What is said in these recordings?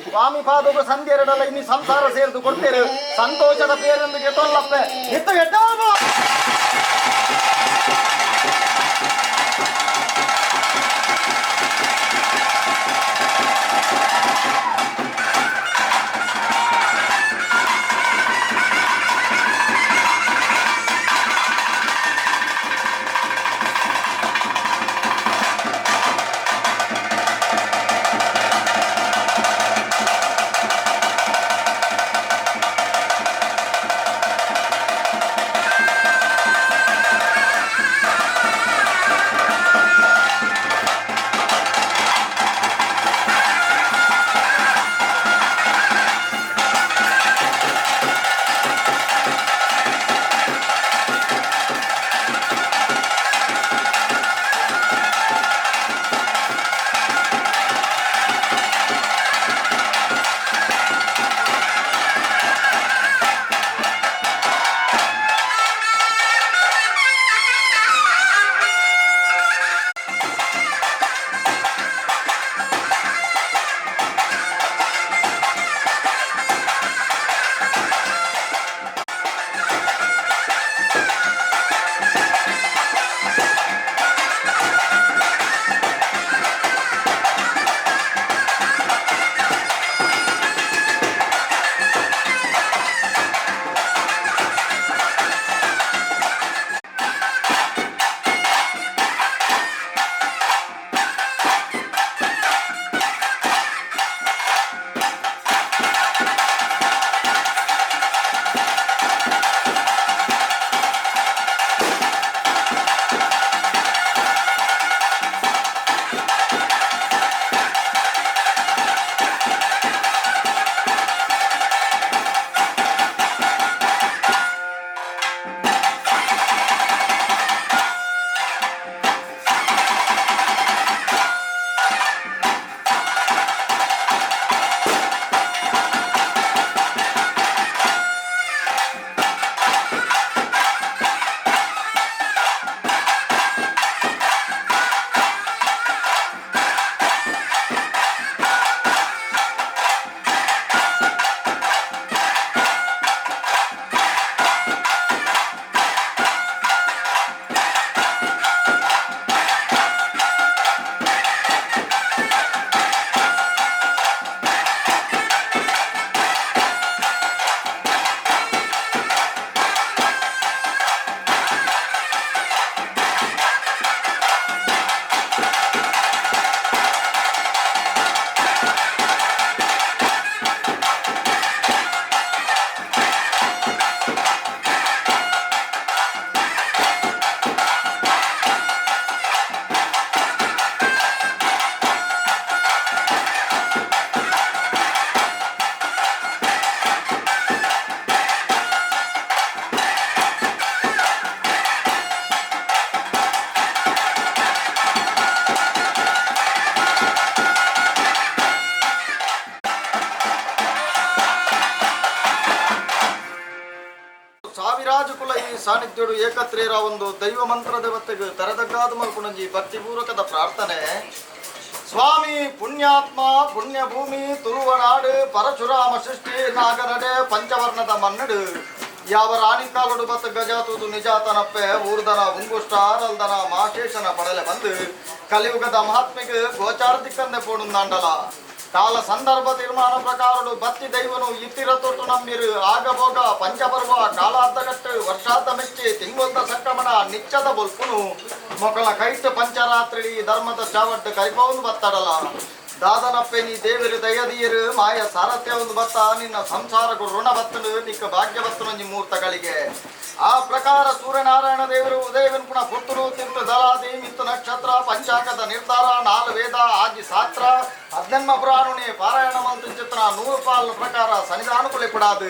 ಸ್ವಾಮಿ ಪಾದೊಗು ಸಂಧ್ಯೆರಡಲ ಇನ್ನಿ ಸಂಸಾರ ಸೇರ್ದು ಕೊಡ್ತೇರು ಸಂತೋಷದ ಪೇರೊಂದಿಗೆ ತೊಲ್ಲಪ್ಪೆ ಇತ್ತು ಎಡ್ಡಾಬ. ಸಾವಿರಾಜು ಕುಲ ಈ ಸಾನ್ನಿಧ್ಯಡು ಏಕತ್ರೇರ ಒಂದು ದೈವ ಮಂತ್ರ ದೇವತೆಗೆ ತರದಗ್ಗಾದ ಮಲ್ಪುಣಂಜಿ ಭಕ್ತಿಪೂರ್ವಕದ ಪ್ರಾರ್ಥನೆ. ಸ್ವಾಮಿ ಪುಣ್ಯಾತ್ಮ ಪುಣ್ಯಭೂಮಿ ತುರುವನಾಡು ಪರಶುರಾಮ ಸೃಷ್ಟಿ ನಾಗನಡೆ ಪಂಚವರ್ಣದ ಮನ್ನಡು ಯಾವ ರಾಣಿ ಕಾಲುಡು ಬತ್ತ ಗಜಾತುದು ನಿಜಾತನಪ್ಪೆ ಊರ್ದನ ಉಂಗುಷ್ಟ ಅರಲ್ದನ ಮಾಶೇಷನ ಪಡಲೆ ಬಂದು ಕಲಿಯುಗದ ಮಹಾತ್ಮೆಗೆ ಗೋಚಾರ ದಿಕ್ಕಂದೆ ಪೋಡುಂದಾಂಡಲ ಕಾಲ ಸಂದರ್ಭ ತೀರ್ಮಾನ ಪ್ರಕಾರಡು ಬತ್ತಿ ದೈವನು ಇತ್ತಿರ ತೊಟ್ಟು ನಂಬಿರು ಆಗಭೋಗ ಪಂಚಪರ್ವ ಕಾಲಾರ್ಧಗಟ್ಟು ವರ್ಷಾರ್ಧ ಮೆಚ್ಚಿ ತಿಂಗೊಲ್ದ ಸಂಕ್ರಮಣ ನಿಚ್ಚದ ಬೊಲ್ಪುನು ಮೊಕಲ ಕೈಟ್ ಪಂಚರಾತ್ರಿ ಧರ್ಮದ ಚಾವಡ್ಡು ಕೈಪೌನು ಬತ್ತಡಲ ದಾದನಪ್ಪೆ ನೀ ದೇವರು ದಯದೀಯರು ಮಾಯ ಸಾರಥ್ಯ ಒಂದು ಬತ್ತ ನಿನ್ನ ಸಂಸಾರಕು ಋಣ ಬತ್ತನು ನಿಕ್ಕ ಭಾಗ್ಯ ಬತ್ತನು ಮೂರ್ತಗಳಿಗೆ. ಆ ಪ್ರಕಾರ ಸೂರ್ಯನಾರಾಯಣ ದೇವರು ಉದಯವಿನ ಪುನಃ ಪುತ್ತರು ತಿಂತು ದಲಾದಿ ಮಿತ್ತು ನಕ್ಷತ್ರ ಪಂಚಾಂಗದ ನಿರ್ಧಾರ ನಾಲು ವೇದ ಆಜಿ ಸಾತ್ರ ಹದಿನೆನ್ಮ ಪುರಾಣುನಿ ಪಾರಾಯಣ ಮಂತ್ರ ನೂರು ಪಾಲ್ ಪ್ರಕಾರ ಸನ್ನಿಧಾನುಕೂಲ ಕೊಡಾದು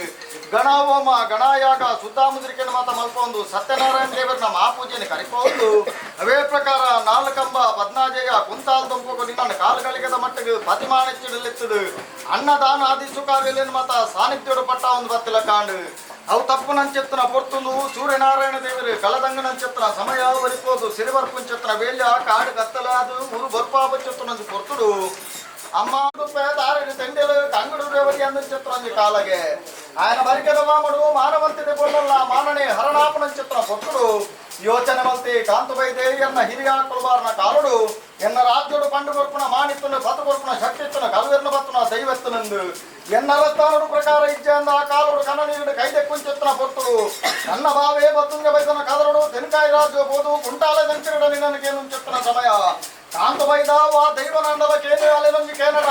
ಗಣಹೋಮ ಗಣಯಾಗ ಸುದ್ದಾಮುದ್ರಿಕೆನ ಮಾತ ಮಲ್ಪೊಂದು ಸತ್ಯನಾರಾಯಣ ದೇವರನ್ನ ಮಹಾಪೂಜೆಯನ್ನು ಕರಿಪೊಂದು ಅವೇ ಪ್ರಕಾರ ನಾಲ್ಕಂಬ ಪದ್ನಾಜಯ ಕುಂತಾಲ್ ದೊಂಪು ನಿನ್ನ ಕಾಲುಗಳಿಗದ ಮಟ್ಟಿಗೆ ಪತಿಮಾನಚ್ಚಿಡಲಿತ್ತದು ಅನ್ನದಾನ ಆದಿ ಸುಖಾರ್ಯಲೇನು ಮಾತ ಸಾನ್ನಿಧ್ಯೋಡು ಪಟ್ಟ ಒಂದು ಬತ್ತಿಲ ಕಾಂಡು ಅವು ತಪ್ಪು ನಂచెತ್ತನ ಪೊರ್ತುಂದು ಸೂರ್ಯನಾರಾಯಣ ದೇವರು ಕಲದಂಗನಂచెತ್ತನ ಸಮಯ ಒರಿಪೋದು ಸಿರಿವರ್ಪುಂచెತ್ತನ ವೇಳ್ಯ ಕಾಡು ಕತ್ತಲಾದು ಊರು ಬೊರ್ಪಾಬಚ್ಚೊತ್ತುನಂದು ಪೊರ್ತುಡು. ಅಮ್ಮ ದಾರಡು ತೆಂಡೆಲು ಕಂಗಡು ರೇವರಿ ಅಂದು ಕಾಲಗೆ ఆయన ಬರಿಕೆದ ಮಾಮಡು ಮಾನವಂತಿದೆ ಬೊಲ್ಲಲ್ಲ ಮಾನನೆ ಹರಣಾಪನ ಚಿತ್ರ ಪೊಕ್ಕುಡು ಯೋಚನೆ ಮಲ್ತಿ ಕಾಂತುಬೈದೆ ಎನ್ನ ಹಿರಿಯ ಕುಲಬಾರನ ಕಾಲುಡು ಎನ್ನ ರಾಜ್ಯೋಡು ಪಂಡು ಕೊರ್ಪುನ ಮಾನಿತ್ತುನ ಬತು ಕೊರ್ಪುನ ಶಕ್ತಿತ್ತುನ ಕಲ್ವೆರ್ನ ಬತ್ತುನ ದೈವತ್ತುನಂದು ಎನ್ನ ರಸ್ತಾನುಡು ಪ್ರಕಾರ ಇಜ್ಜೆಂದ ಆ ಕಾಲುಡು ಕನನೀರುಡು ಕೈದೆಕ್ಕುಂಚೆತ್ತುನ ಪೊತ್ತುಡು ನನ್ನ ಬಾವೇ ಬತ್ತುಂಗ ಬೈದನ ಕದರುಡು ತೆನ್ಕಾಯಿ ರಾಜ್ಯ ಬೋದು ಕುಂಟಾಲ ದಂಚಿರುಡ ನಿನ್ನನು ಚೆತ್ತನ ಸಮಯ ಕಾಂತಬೈದ ವಾ ದೈವನಾಂಡದ ಕೇಂದ್ರ ಅಲೆನೊಂಜಿ ಕೇನಡ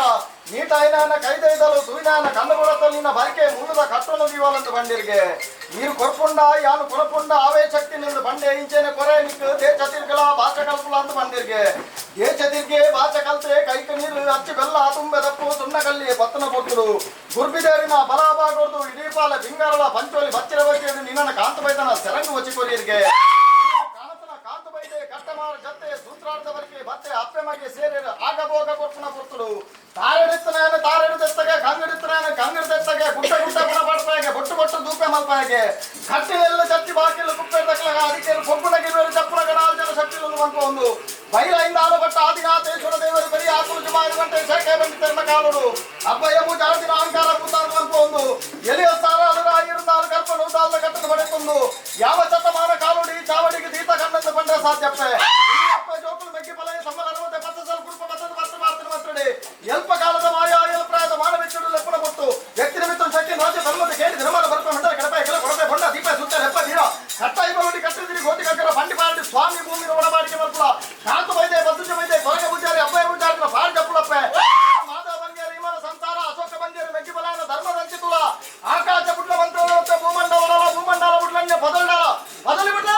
ನೀಟಾಯಿನ ಕೈದೈದಲು ಸುಯಿನಾನ ಕಣ್ಣುಗುಳತ ನಿನ್ನ ಬರಿಕೆ ಮುಳ್ಳುದ ಕಟ್ಟನ್ನು ದೀವಾಲಂದು ಬಂಡಿರಿಗೆ ನೀರು ಕೊರ್ಪುಂಡ ಯಾನು ಕೊರಪುಂಡ ಆವೇ ಶಕ್ತಿ ನಿಂದು ಬಂಡೆ ಇಂಚೇನೆ ಕೊರೆ ನಿಕ್ಕು ದೇಶ ತಿರ್ಗಲ ಭಾಷ ಕಲ್ಪುಲ ಅಂತ ಬಂದಿರ್ಗೆ ದೇಶ ತಿರ್ಗೆ ಭಾಷ ಕಲ್ತೆ ಕೈಕ ನೀರು ಅಚ್ಚು ಬೆಲ್ಲ ತುಂಬೆ ದಪ್ಪು ಸುಣ್ಣ ಕಲ್ಲಿ ಪತ್ತನ ಕೊಟ್ಟರು ಗುರ್ಬಿದೇರಿನ ಬಲಾಬಾಗೊಡ್ದು ಇಡೀ ಪಾಲ ಬಿಂಗಾರಳ ಪಂಚೋಲಿ ಬಚ್ಚಿರ ಬಚ್ಚಿರು ನಿನ್ನ ಕಾಂತಬೈದನ ಸೆರಂಗು ವಚಿಕೊರಿಯರಿಗೆ ಕಾಣತನ ಕಾಂತಬೈದೆ ಕಟ್ಟಮಾರ ಜತೆ ಸೂತ್ರಾರ್ಧವರಿಗೆ ಬತ್ತೆ ಅಪ್ಪೆ ಮಗೆ ಸೇರಿರು ಆಗಬೋಗ ಕೊಟ್ಟನ ಕೊರ್ತುಡು ತಾರೆಡುತ್ತನಾನ ತಾರೆಡು ದತ್ತಗೆ ಕಂಗಡಿತ್ತನಾನ ಕಂಗಡಿ ದತ್ತಗೆ ಗುಡ್ಡ ಗುಡ್ಡ ಗುಣ ಪಡ್ಪಾಗೆ ಬೊಟ್ಟು ಬೊಟ್ಟು ದೂಪೆ ಮಲ್ಪಾಗೆ ಕಟ್ಟಿಲೆಲ್ಲ ಚತ್ತಿ ಬಾಕಿಲು ಕುಪ್ಪೆ ತಕ್ಕಲಗ ಅದಕ್ಕೆ ಕೊಬ್ಬುನ ಗಿರುವರು ಚಪ್ಪುನ ಗಣಾಲ್ ಜನ ಶಕ್ತಿలను ಒಂದು ಬೈಲ ಇಂದ ಆಲಬಟ್ಟ ಆದಿನಾಥೇಶ್ವರ ದೇವರು ಬರೀ ಆಕುಲು ಜುಮಾರು ಗಂಟೆ ಶಾಖೆ ಬಂದಿ ತೆರ್ನ ಕಾಲುಡು ಅಬ್ಬಯ್ಯವು ಜಾರದಿನ ಅಹಂಕಾರ ಕೂತಾರು ಅಂತ ಒಂದು ಎಲಿಯ ಸಾರ ಅಲುರ ಐರುಂದಾಲು ಕರ್ಪನು ದಾಲ್ದ ಕಟ್ಟದ ಬಡೆತೊಂದು ಯಾವ ಶತಮಾನ ಕಾಲುಡಿ ಚಾವಡಿಗೆ ದೀತ ಕಣ್ಣಂದು ಬಂಡ ಸಾಧ್ಯಪ್ಪೆ ಅಪ್ಪ ಜೋಕುಲು ಮೆಗ್ಗಿ ಫಲ ಸಮ್ಮಲ ಅರವತ್ತೆ ಪತ್ತ ಸಲ್ ಕುಡುಪ ಬತ್ತದ ಬತ್ತ ಮಾರ್ತಿನ ಮತ್ತಡೆ ಎಲ್ಪ ಕಾಲದ ಮಾಯ ಎಲ್ಪ್ರಾಯದ ಮಾನವಿಚ್ಚುಡು ಲೆಪ್ಪನ ಕೊಟ್ಟು ವ್ಯಕ್ತಿ ನಿಮಿತ್ತ ಶಕ್ತಿ ರಾಜ್ಯ ಧರ್ಮದ ಕೇಳಿ ಧರ್ಮದ ಬರ್ಪ ಮಂಡಲ ಕಡಪ ಎಗಲ ಕೊಡಪೆ ಬೊಂಡ ದೀಪ ಸುತ್ತ ಲೆಪ್ಪ ಧೀರ ಕಟ್ಟ ಇಬಲುಡಿ ಕಟ್ಟಿದಿರಿ ಗೋತಿ ಕಕ್ಕರ ಬಂಡಿ ಪಾಡಿ ಸ್ವಾಮಿ ಭೂಮಿ ಒಡಬಾಡಿಗೆ ಮಲ್ಪುಲ ಕಾಂತು ಬೈದೆ ಬದ್ದುಜ ಬೈದೆ ಕೊರಗ ಪೂಜಾರಿ ಅಬ್ಬಯ್ಯ ಪೂಜಾರಿ ಪಾಡ್ ಜಪ್ಪುಲಪ್ಪೆ ಮಾಧವ ಬಂಗೇರಿ ಇಮನ ಸಂಸಾರ ಅಶೋಕ ಬಂಗೇರಿ ಮೆಗ್ಗಿ ಬಲಾಯನ ಧರ್ಮದಂಚಿತುಲ ಆಕಾಶ ಬುಡ್ಲ ಮಂತ್ರ ಭೂಮಂಡಲ ಭೂಮಂಡಲ ಬುಡ್ಲನ್ಯ ಬದಲ್ಡಲ ಬದಲಿ ಬುಡ್ಲ.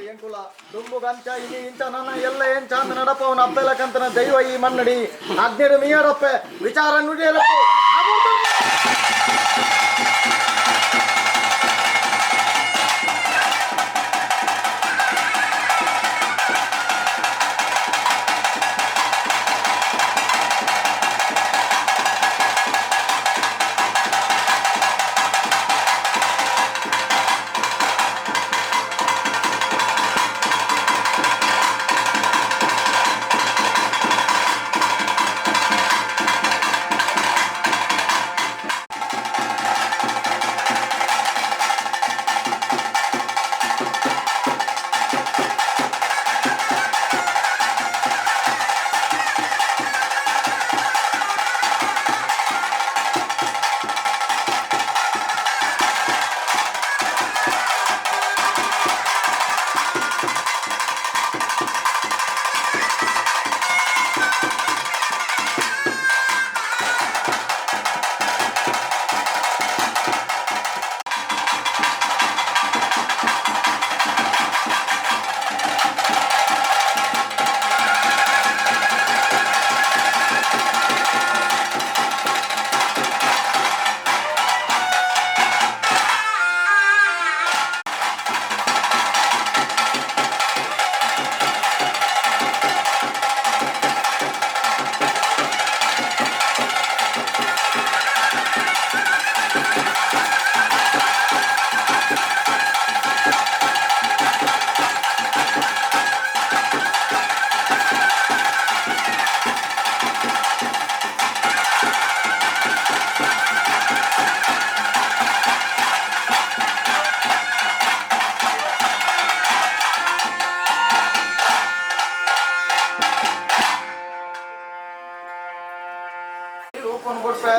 ಎಂಕುಲ ದುಂಬು ಗಂಚ ಇನಿ ಇಂಚ ನನ್ನ ಎಲ್ಲ ಎಂಚ ಅಂದ್ ನಡಪವನ ಅಪ್ಪೆಲಕಂತನ ದೈವ ಈ ಮನ್ನಡಿ ಅಗ್ನಿಡು ಮೀಯರಪ್ಪೆ ವಿಚಾರ ನುಡಿಯಲಪ್ಪು.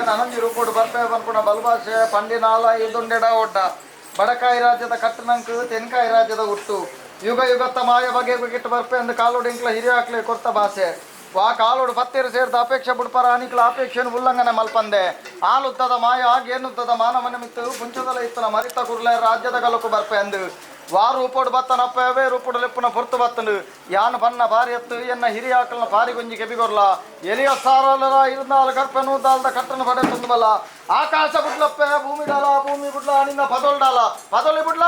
ನನಂಜಿ ರೂಪೋಡು ಬರ್ಪೆ ಪನ್ಪುನ ಬಲ್ಭಾಷೆ ಪಂಡಿನಾಲ ಇದೊಂಡೆಡ ಒಡ್ಡ ಬಡಕಾಯಿ ರಾಜ್ಯದ ಕಟ್ಟನಂಕು ತೆನ್ಕಾಯಿ ರಾಜ್ಯದ ಹುಟ್ಟು ಯುಗ ಯುಗತ್ತ ಮಾಯ ಬಗೆ ಬಗೆಟ್ಟು ಬರ್ಪೆ ಅಂದ್ ಕಾಲೋಡು ಇಂಕ್ಲ ಹಿರಿಯಾಕ್ಲೆ ಕೊರ್ತ ಭಾಷೆ ವಾ ಕಾಲೋಡು ಪತ್ತೇರು ಸೇರ್ದ ಅಪೇಕ್ಷೆ ಬುಡ್ಪರ ಅನಿಕ್ಲ ಅಪೇಕ್ಷೆನು ಉಲ್ಲಂಘನೆ ಮಲ್ಪಂದೆ ಆಲುದ್ದದ ಮಾಯ ಗೇನುದ್ದದ ಮಾನವ ನಿಮಿತ್ತು ಪುಂಚದಲ ಇತ್ತನ ಮರಿತ ಕುರ್ಲೆ ರಾಜ್ಯದ ಗಲಕು ಬರ್ಪೆ ಅಂದು ವಾ ರೂಪೋಡು ಬತ್ತನಪ್ಪ ಅವೇ ರೂಪೋಡು ಲೆಪ್ಪುನ ಪೊರ್ತು ಬತ್ತನು ಯಾನ್ ಬನ್ನ ಬಾರಿ ಎತ್ತು ಎನ್ನ ಹಿರಿಯಾಕಲ್ನ ಬಾರಿ ಗುಂಜಿ ಕೆಬಿಗೊರ್ಲ ಎಲಿಯ ಸಾರಲರ ಇರುಂದಾಲ ಕರ್ಪೆನು ದಾಲ್ದ ಕಟ್ಟನ ಪಡೆ ತುಂದುಬಲ್ಲ ಆಕಾಶ ಬುಡ್ಲಪ್ಪೆ ಭೂಮಿ ಡಾಲ ಭೂಮಿ ಬುಡ್ಲ ನಿನ್ನ ಪದೊಲ್ಡಾಲ ಪದೊಲಿ ಬುಡ್ಲ.